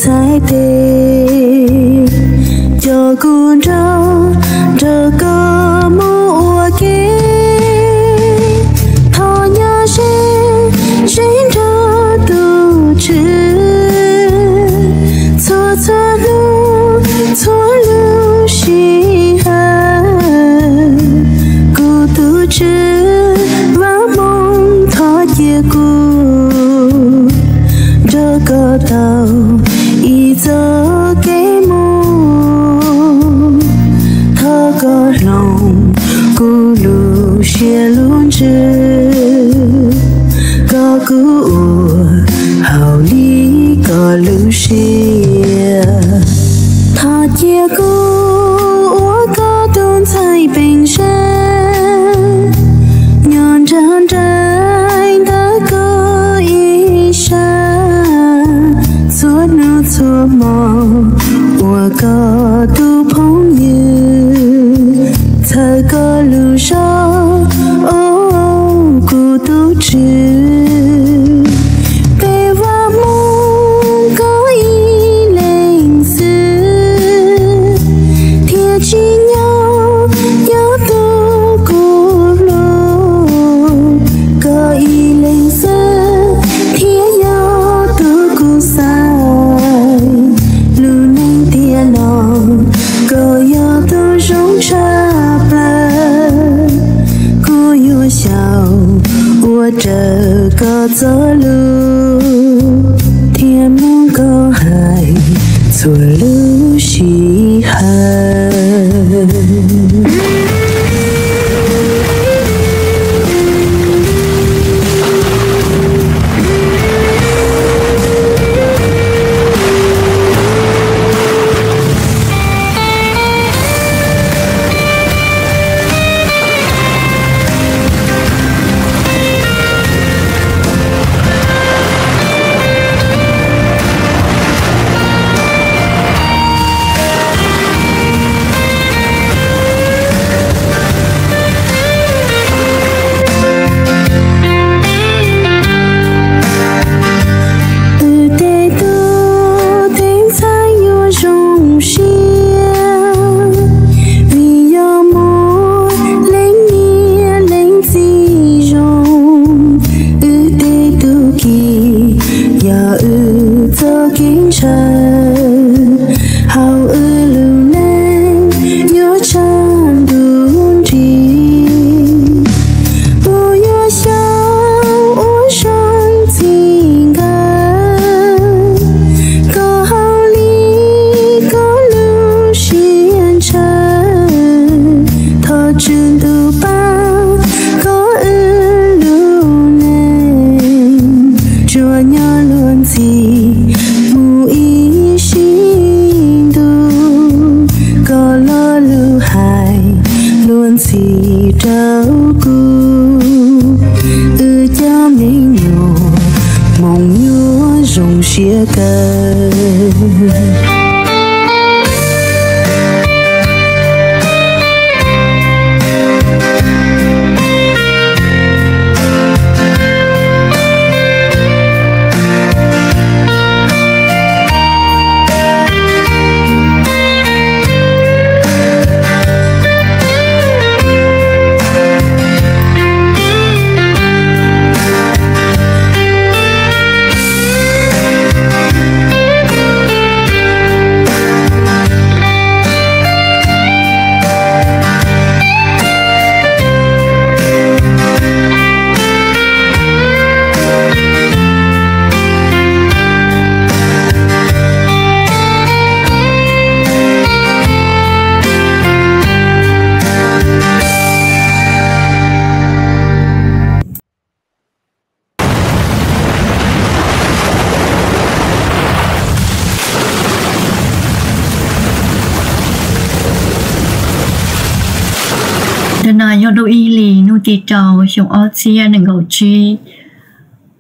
txhais tes, coj kuv nrog, nrog koj mus ua ke. Thov nyob ze, ze nrog tus Tswv txhua txhua hnub, txhua lub sij hawm. Kuv tus Tswv Vaj Hmoob, thov cia kuv nrog koj tau ib txoj kev mus. Thov koj hloov kuv lub siab lub ntsws, kom kuv ua hauj lwm koj lub siab. Thov cia kuv ua koj tus ntxhais peem sab, nyob nrog nraim ntawm koj ib sab, txhua hnub txhua hmo ua koj tus phooj ywg, txhawb koj lub zog, o, kuv tus Tswv. Peb Vaj Hmoob koj ib leeg xwb, thiaj tsim nyog yog tus kuv hlub. Koj ib leeg xwb thiaj yog tus kuv xaiv. Lub neej tiam no koj yog tus zoo tshaj plaws. Kuv yuav xyaum ua raws koj txoj lus, thiab mloog koj hais txhua lub sij hawm. Wb tej tub tej ntxhais yuav zoo siab, vim yog muaj leej niam leej txiv zoo. Wb tej tub ki yog wb txoj kev ntshaw, hauv wb lub neej yuav tshav ntuj nrig. Kuv yuav xyaum ua zoo txij nkawm koj hauj lwm koj lub siab ntshaw. Thov Tswv Ntuj pab kom wb lub neej tsuas nyob luag ntxhi mus ib sim ntuj. Koj lo lus hais luag ntxhi rau kuv, wb cov me nyuam Hmoob yuav zoo siab kawg. Ntawm no yog lub ib hlis hnub tim rau xyoo ob txhiab nees nkaum tsib.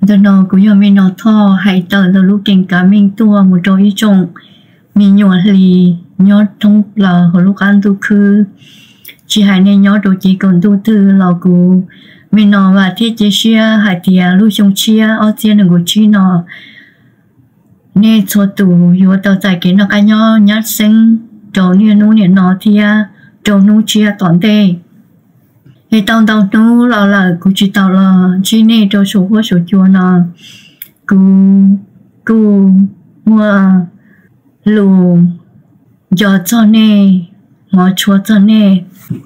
Ntawm no kuv yog me no Thoj hais tawm ntawm lub keeb kav meej tuaj mus rau ib tsoom me nyuam hli nyob thoob plaws hauv lub qab ntuj khwb, tsis hais nej nyob rau ces kaum ntuj twg los kuv me no vam thiab cia siab hais tias lub xyoo tshiab ob txhiab nees nkaum tsib no nej txhua tus yuav tau txais kev noj qab nyob nyab xeeb rau niaj hnub niam no thiab rau hnub tshiab tom ntej. Es tau ntau hnub los lawm kuv tsis tau los ntsib nej rau saum huab saum cua no, kuv kuj muaj lus nco txog nej, hmov tshua txog nej.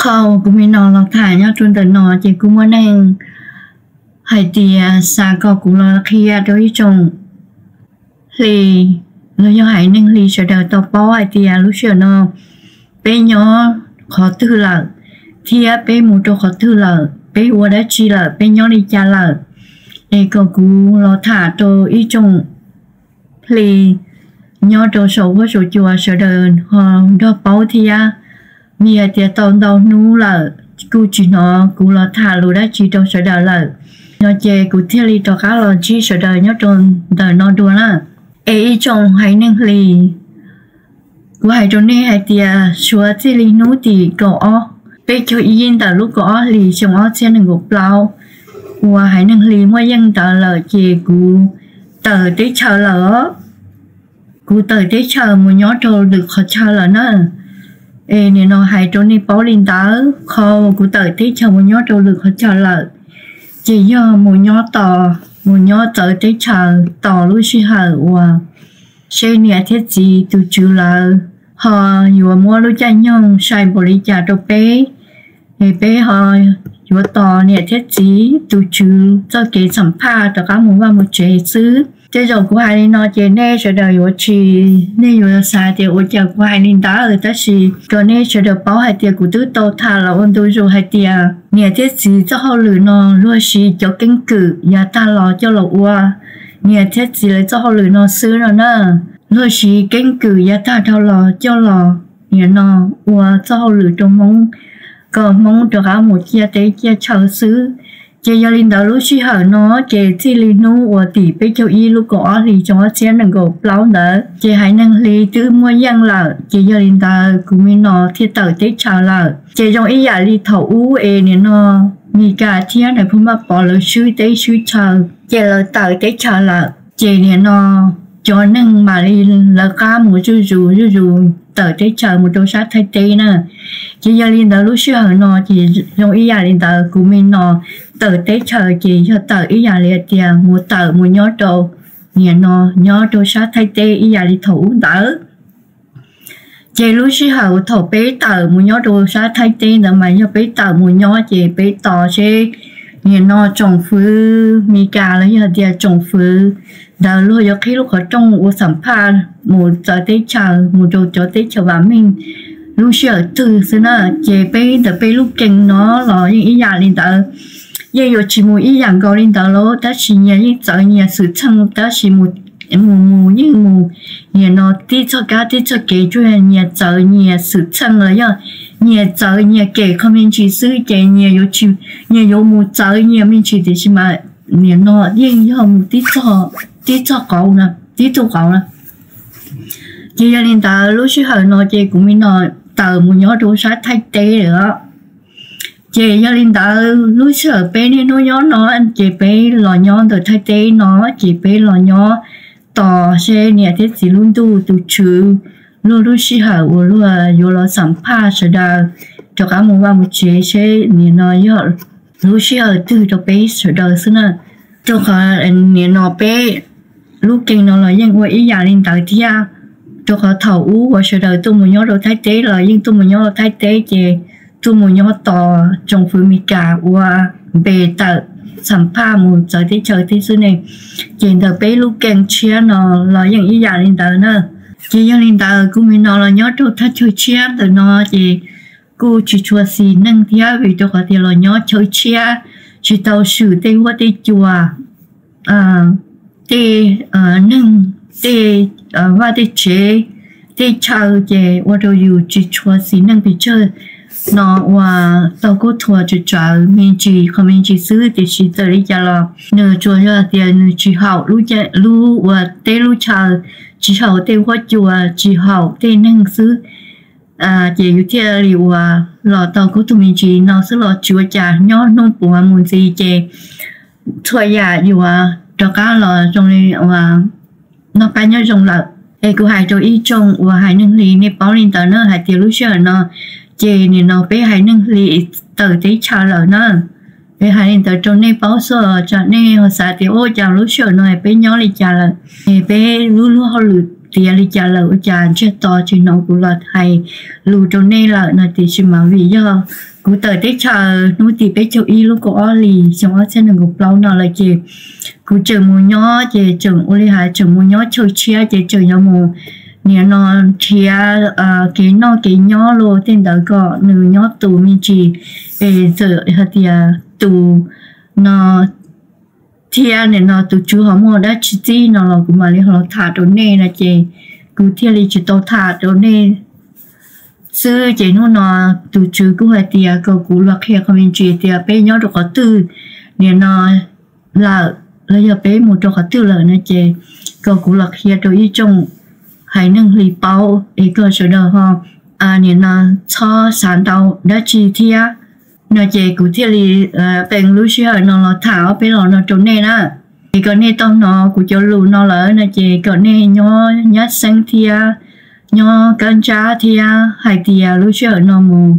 Qhov kuv me no los tham nyob rau ntawm no ces kuj muaj neeg hais tias xav kom kuv los qhia rau ib tsoom hli los yog haiv neeg hli sawv daws tau paub hais tias lub sij hawm no peb nyob qhov twg lawm, thiab peb mus rau qhov twg lawm, peb ua dab tsi lawm, peb nyob li cas lawm. Es kom kuv los tham rau ib tsoom hli nyob rau saum huab saum cua sawv daws ho nrog paub thiab. Vim hais tias tau ntau hnub lawm kuj tsis hnov kuv los tham lus dab tsi rau sawv daws lawm no ces kuv thiaj li rov qab los ntsib sawv daws nyob rau ntawm no dua na. Es ib tsoom haiv neeg hli, kuv hais rau nej hais tias suav txij li hnub tim kaum ob, peb caug ib ntawm lub kaum ob hlis xyoo ob txhiab nees nkaum plaub uas haiv neeg hli muaj yeej ntawd lawm ces kuv tawm teb chaws lawm os. Kuv tawm teb chaws mus nyob rau lwm qhov chaw lawm na. Es nim no hais rau nej paub li ntawd, qhov kuv tawm teb chaws mus nyob rau lwm qhov chaw lawm ces yog mus nyob tos, mus nyob txawv teb chaws tos lub sij hawm uas seb niam thiab txiv tus tswv lawv ho yuav muab lub caij nyoog sai npaum li cas rau peb, es peb ho yuav tos niam thiab txiv tus tswv txoj kev xam phaj rov qab mus vaj mus tsev xwb. Tej zaum kuv hais li no ces nej sawv daws yuav tsis, nej yuav xav tias ua cas kuv hais li ntawd, tab sis kom nej sawv daws paub hais tias kuv twb tau tham los ua ntu zus hais tias niam thiab txiv txoj hauj lwm no luag siv cov keeb kwm yav tag los coj los ua niam thiab txiv lawv txoj hauj lwm no xwb no na. Luag siv keeb kwm yav tag dhau los coj los nim no ua txoj hauj lwm rau Hmoob, kom Hmoob rov qab mus ciaj teb ciaj chaw xwb. Ces yog li ntawd lub sij hawm no ces txij li hnub uas tim peb caug ib lub kaum ob hlis xyoo ob txhiab nees nkaum plaub ntawd ces haiv neeg hli twb muaj yeej lawm. Ces yog li ntawd kuv me no thiaj tawm teb chaws lawm. Ces zoo ib yam li thaum ub es nim no Mis Kas thiab Nais Phoo Vaj Pov lawv swb teb swb chaw ces lawv tawm teb chaws lawm. Ces nim no cov neeg mam li lawv qab mus zuj zus zuj zus tawm teb chaws mus rau sab Thaib teb na. Ces yog li ntawd lub sij hawm no ces zoo ib yam li ntawd kuv me no tawm teb chaws ces yog tawm ib yam li hais tias mus tawm mus nyob rau nim no nyob rau sab Thaib teb ib yam li thaum ub ntawd. Ces lub sij hawm uas thaum peb tawm mus nyob rau sab Thaib teb ntawd mas yog peb tawm mus nyob ces peb tos seb nim no tsoom fwv Mis Kas los yog tias tsoom fwv ntawd luag yuav qhib lub qhov rooj ua xam phaj mus txawv teb chaws mus rau cov teb chaws vam meej lub sij hawm twg xwb na. Ces peb ntawm peb lub kees no los yeej ib yam li ntawd, yeej yuav tsis mus ib yam nkaus li ntawd lauj, tab sis nyias yeej txawv nyias xwm txheej, tab sis mus mus yeej mus nim no tib txoj kab tib txoj kev tsuas nyias txawv nyias xwm txheej los yog nyias txawv nyias kem qhov me ntsis xwb ces nyias yuav tsis, nyias yuav mus txawv nyias me ntsis tiam sis mas nim no yeej yog mus tib txoj, tib txoj qauv, tib txoj qauv na. Ces yog li ntawd lub sij hawm no ces kuv me no tawm mus nyob rau sab Thaib teb lawm. Ces yog li ntawd lub sij hawm peb niaj hnub nyob no ces peb los nyob ntawm Thaib teb no ces peb los nyob tos seb niam thiab txiv lub ntuj tus tswv luag lub sij hawm uas luag yuav los xam phaj sawv daws rov qab mus vaj mus tsev seb nim no yog lub sij hawm twg rau peb sawv daws xwb na. Rau qhov nim no peb lub kees no los yeej ua ib yam li ntawd thiab. Rau qhov thaum ub uas sawv daws tuaj mus nyob rau Thaib teb los yeej tuaj mus nyob rau Thaib teb ces tuaj mus nyob tos tsoom fwv Mis Kas ua npe tawm xam phaj mus txawv teb chaws teb xwb ne. Ces ntawm peb lub kees tshiab no los yeej ib yam li ntawd na. Ces yog li ntawd kuv me no los nyob rau thaj chaw tshiab ntawm no ces kuj tsis tshua xis neej thiab vim rau qhov tias los nyob chaw tshiab tsis tau swm tej huab tej cua, tej neeg, tej vaj tej tsev, tej chaw ces ua rau yus tsis tshua xis neej pes tsawg no uas tau kub thuas tsawv tsawv me ntsis qhov me ntsis xwb tiam sis txawm li cas los nws tsuas yog tias nws tsis haum lub uas teb lub chaw, tsis haum tej huab cua, tsis haum tej neeg xwb. Ces yus thiaj li uas los tau kub tug me ntsis no xwb los tsis ua cas, nyob hnub puav mus ntxiv ces txhua yam yuav rov qab los zoo li uas noj qab nyob zoo lawm. Es kuv hais rau ib tsoom uas haiv neeg Hli nej paub li ntawd na hais tias lub sij hawm no ces nim no peb haiv neeg Hli tawm teb chaws lawm na. Es hais li ntawd rau nej paub xwb, tsam nej ho xav tias ua cas lub sij hawm no peb nyob li cas lawm, es peb lub luag hauj lwm tiav li cas lawm, ua cas ntsiag to tsis hnov kuv los hais lus rau nej lawm no. Tiam sis mas vim yog kuv tawm teb chaws hnub tim peb caug ib lub kaum ob hlis xyoo ob txhiab nees nkaum plaub no lawm ces kuv tseem mus nyob ces tseem ua li hais tseem mus nyob chaw tshiab ces tseem yuav mus nim no nrhiav kev noj kev nyob los tej ntawd kom nws nyob tus me ntsis, es txawm hais tias tus no thiab nim no tus tswv ho muaj dab tsi txib no los kuv mam li ho los tham rau nej no ces kuv thiaj li tsis tau tham rau nej xwb. Ces hnub no tus tswv kuj hais tias kom kuv los qhia qhov me ntsis tias peb nyob rau qhov twg nim no lawm los yog peb mus rau qhov twg lawm no ces kom kuv los qhia rau ib tsoom haiv neeg Hli paub es kom sawv daws ho nim no txhob xav ntau dab tsi thiab no ces kuv thiaj li qee lub sij hawm no los tham ob peb los no rau nej na. Es kom nej tau hnov kuv cov lus no lawm no ces kom nej nyob nyab xeeb thiab nyob kab ntsab thiab hais tias lub sij hawm no mus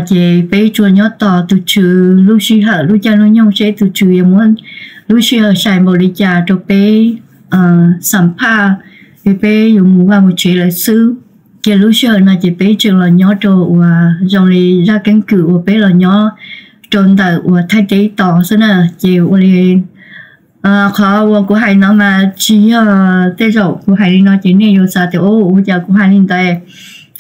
ces peb tsuas nyob tos tus tswv lub sij hawm lub caij lub nyoog seb tus tswv yuav muab lub sij hawm sai npaum li cas rau peb xam phaj, es peb yuav mus vaj mus tsev lawm xwb. Ces lub sij hawm no ces peb tseem los nyob rau uas zoo li zaj keeb kwm uas peb los nyob rau ntawm uas Thaib teb tos xwb na. Ces ua li qhov uas kuv hais no mas tsis yog tej zaum kuv hais li no ces nej yuav xav tias ua cas kuv hais li ntawd,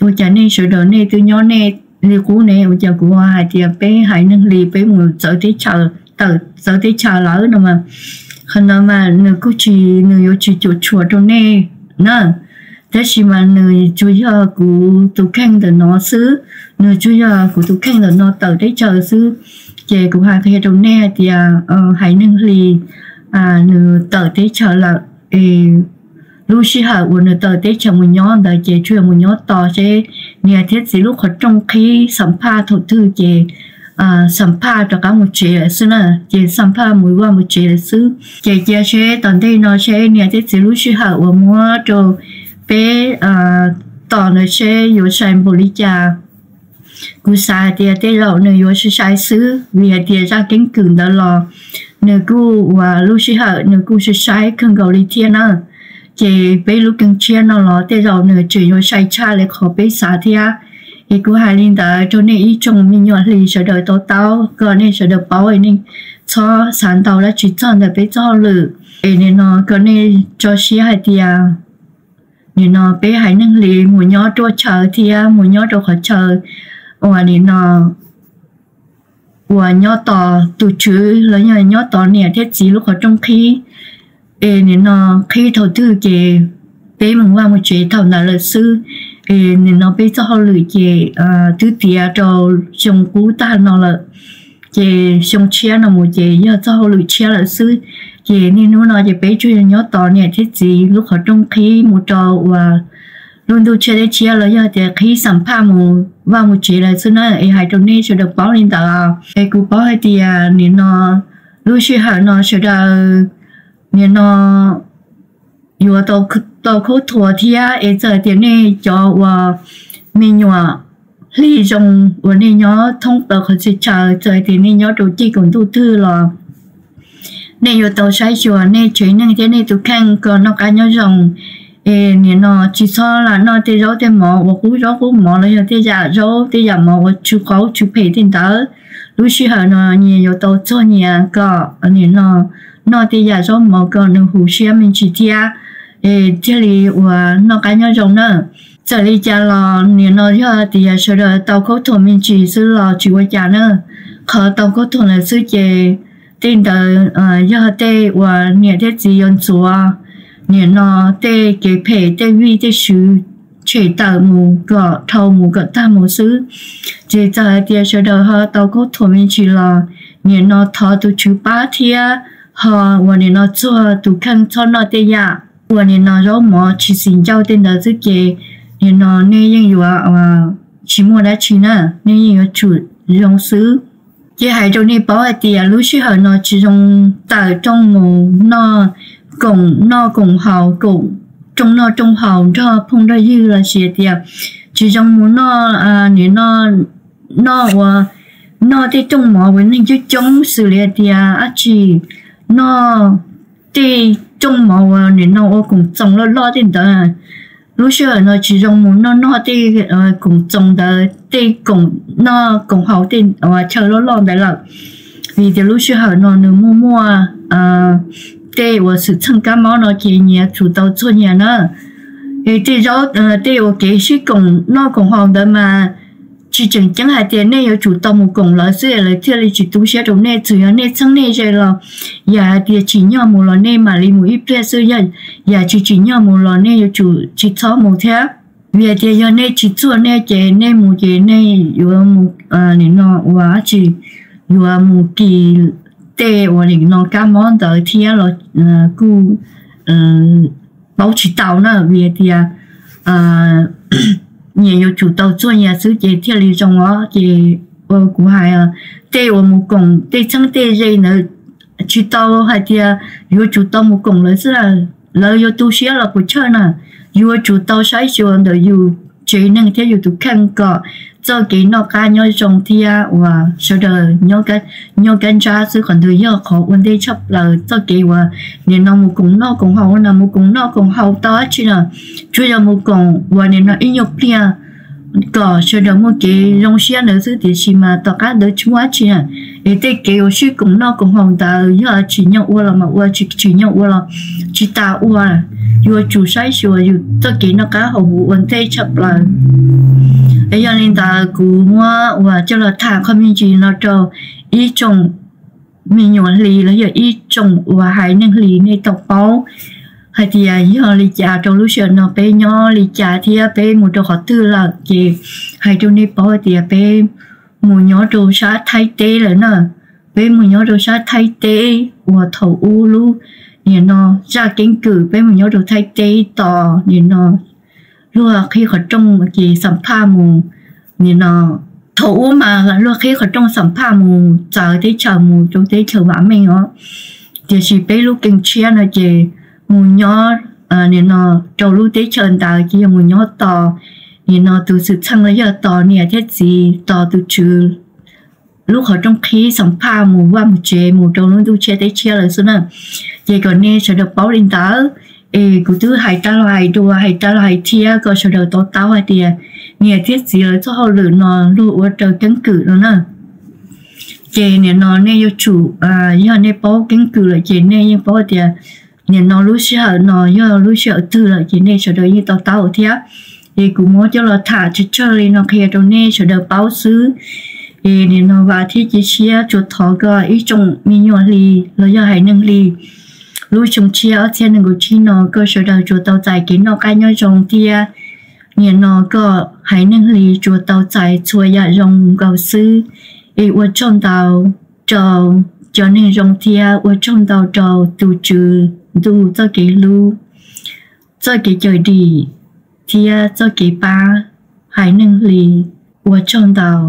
ua cas nej sawv daws nej twb nyob nej li qub ne, ua cas kuv hais tias peb haiv neeg Hli peb mus txawv teb chaws, tawm txawv teb chaws lawm no mas, qhov no mas nws kuj tsis, nws yuav tsis cuam tshuam rau nej na. Tab sis mas nws tsuas yog kuv tus kheej ntawm no xwb, nws tsuas yog kuv tus kheej ntawm no tawm teb chaws xwb. Ces kuv hais qhia rau nej hais tias haiv neeg Hli nws tawm teb chaws lawm es lub sij hawm uas nws tawm teb chaws mus nyob ntawd ces tsuas yog mus nyob tos seb niam thiab txiv lub qhov rooj qhib xam phaj thaum twg ces xam phaj rov qab mus tsev lawm xwb na, ces xam phaj mus vaj mus tsev lawm xwb. Ces cia seb tom ntej no seb niam thiab txiv lub sij hawm uas muab rau peb tos ntawd seb yuav sai npaum li cas. Kuv xav hais tias tej zaum nws yuav sai sai xwb vim hais tias zaj keeb kwm ntawd los nws kuj uas lub sij hawm nws kuj sai sai kawg nkaus li thiab na. Ces peb lub keeb tshiab no los tej zaum nws tseem yuav sai tshaj li qhov peb xav thiab. Es kuv hais li ntawd rau nej ib tsoom me nyuam Hli sawv daws tau taub kom nej sawv daws paub, nej txhob xav ntau dab tsi txog ntawm peb txoj hauj lwm. Es nim no kom nej tso siab hais tias nim no peb haiv neeg Hli mus nyob ruaj chaw thiab mus nyob rau qhov chaw uas nim no uas nyob tos tus tswv los yog nyob tos niam thiab txiv lub qhov rooj qhib. Es nim no qhib thaum twg ces peb mus vaj mus tsev thaum ntawd lawm xwb. Es nim no peb txoj hauj lwm ces twb tiav rau xyoo qub tag no lawm, ces xyoo tshiab no mus ces yog txoj hauj lwm tshiab lawm xwb. Ces niaj hnub no ces peb tsuas yog nyob tos niam thiab txiv lub qhov rooj qhib mus rau uas lub ntuj tshiab teb tshiab los yog tias qhib xam phaj mus vaj mus tsev lawm xwb na. Es hais rau nej sawv daws paub li ntawd. Es kuv paub hais tias nim no lub sij hawm no sawv daws nim no yuav tau khaub thuas thiab es txawm tias nej cov uas me nyuam Hli zoo uas nej nyob thoob plaws qhov txhia chaw, txawm tias nej nyob rau ceg kaum ntuj twg los nej yuav tau saib xyuas nej tsev neeg thiab nej tus kheej kom noj qab nyob zoo. Es nim no tsis txhob lam noj tej zaub tej mov uas qub zaub qub mov los yog tej yam zaub tej yam mov uas tsw qaub tsw phem tej ntawd. Lub sij hawm no nyias yuav tau txuag nyias kom nim no noj tej yam zaub mov kom nws huv siab me ntsis thiab, es thiaj li uas noj qab nyob zoo na. Txawm li cas los nim no yog tias sawv daws tau khaub thuas me ntsis xwb los tsis ua cas na. Qhov tau khaub thuas lawm xwb ces tej ntawd yog tej uas niam thiab txiv yuav ntxuav nim no tej kev phem tej vij tej sw tshem tawm mus kom dhau mus kom tag mus xwb. Ces txawm hais tias sawv daws ho tau khaub thuas me ntsis los nim no thov tus tswv pab thiab ho uas nim no txuag tus kheej txhob noj tej yam uas nim no zaub mov tsis xis ncauj tej ntawd xwb ces nim no nej yeej yuav tsis muaj dab tsi na, nej yeej yuav tsum zoo xwb. Ces hais rau nej paub hais tias lub sij hawm no tsis zoo tawm rooj mus noj koom noj koom haus, koom rooj noj rooj haus nrog phooj nrog ywg los sis tias tsis zoo mus noj, nim no noj ua, noj tej rooj mov uas neeg coob coob xws li tias dab tsi, noj tej rooj mov uas nim no ua koom txoos loj loj tej ntawd. Lub sij hawm no tsis zoo mus noj noj tej koom txoos ntawd, tej koom noj koom haus tej chaw loj loj ntawd lawm, vim tias lub sij hawm no nws muaj muaj tej uas xwm txheej kab mob no ces nyias tsum tau txuag nyias na. Tej zaub, tej uas kev sib koom noj koom haus ntawd mas tsis tseem ceeb hais tias nej yuav tsum tau mus koom lawv xwb lawv thiaj li tsis tu siab rau nej. Txawm yog nej txheeb nej ze los, yam hais tias tsim nyog mus los nej mam li mus ib pliag xwb, yog yam tsis tsim nyog mus los nej yuav tsum tsis txhob mus thiab. Vim hais tias yog nej tsis txuag nej ces nej mus ces nej yuav mus, nim no ua dab tsi, yuav mus kis tej uas nim no kab mob ntawd thiab los kuj paub tsis tau na. Vim hais tias nyias yuav tsum tau txuag nyias xwb ces thiaj li zoo os. Ces ua kuv hais, tej uas mus koom tej txheeb tej ze ntawd tsis tau hais tias yuav tsum tau mus koom lawv xwb, lawv yuav tu siab los puas chawj na. Yuav tsum tau saib xyuas ntawm yus tsev neeg thiab yus tus kheej kom txoj kev noj qab nyob zoo thiab uas sawv daws nyob kaj ntsab xwb, qhov ntawd yog qhov ua ntej tshaj plaws. Txoj kev uas nim no mus koom noj koom haus no mus koom noj koom haus tau dab tsi na, tsuas yog mus koom uas nim no ib nyuag pliag kom sawv daws muaj kev zoo siab ntawd xwb, tiam sis mas tom qab ntawd tsis muaj dab tsi na. Es tej kev uas sib koom noj koom haus ntawd yog tsim nyog ua los mas ua, tsis tsim nyog ua los tsis tas ua. Yuav tsum saib xyuas yus txoj kev noj qab haus huv ua ntej tshaj plaws. Es yog li ntawd kuv muab uas coj los tham qhov me ntsis no rau ib tsoom me nyuam hli los yog ib tsoom uas haiv neeg hli nej tau paub hais tias yog li cas rau lub sij hawm no peb nyob li cas thiab peb mus rau qhov twg lawm. Ces hais rau nej paub hais tias peb mus nyob rau sab Thaib teb lawm na. Peb mus nyob rau sab Thaib teb uas thaum ub lub nim no zaj keeb kwm peb mus nyob rau Thaib teb tos nim no luag qhib qhov rooj ces xam phaj mus, nim no thaum ub mas luag qhib qhov rooj xam phaj mus txawv teb chaws mus rau teb chaws vam meej os. Tiam sis peb lub keeb tshiab no ces mus nyob nim no rau lub teb chaws ntawd ces yog mus nyob tos nim no tus xwm txheej los yog tos niam thiab txiv, tos tus tswv lub qhov rooj qhib xam phaj mus vaj mus tsev mus rau lub ntuj tshiab teb tshiab lawm xwb na. Ces kom nej sawv daws paub li ntawd. Es kuv twb hais tag los hais dua, hais tag los hais thiab kom sawv daws to taub hais tias niam thiab txiv lawv txoj hauj lwm no luag ua raws keeb kwm no na. Ces nim no nej yuav tsum, yog nej paub keeb kwm lawm ces nej yeej paub tias nim no lub sij hawm no yog lub sij hawm twg lawm ces nej sawv daws yeej to taub thiab. Es kuv muab coj los tham tsawg tsawg li no qhia rau nej sawv daws paub xwb. Es nim no vam thiab cia siab tsuas thov kom ib tsoom me nyuam hli los yog haiv neeg hli lub xyoo tshiab ob txhiab nees nkaum tsib no koj sawv daws tsuas tau txais kev noj qab nyob zoo thiab nim no koj haiv neeg hli tsuas tau txais txhua yam zoo nkaus xwb. Es ua tsaug ntau rau cov neeg zoo thiab ua tsaug ntau rau tus tswv ntuj txoj kev hlub, txoj kev cawm dim thiab txoj kev pab haiv neeg hli. Ua tsaug ntau.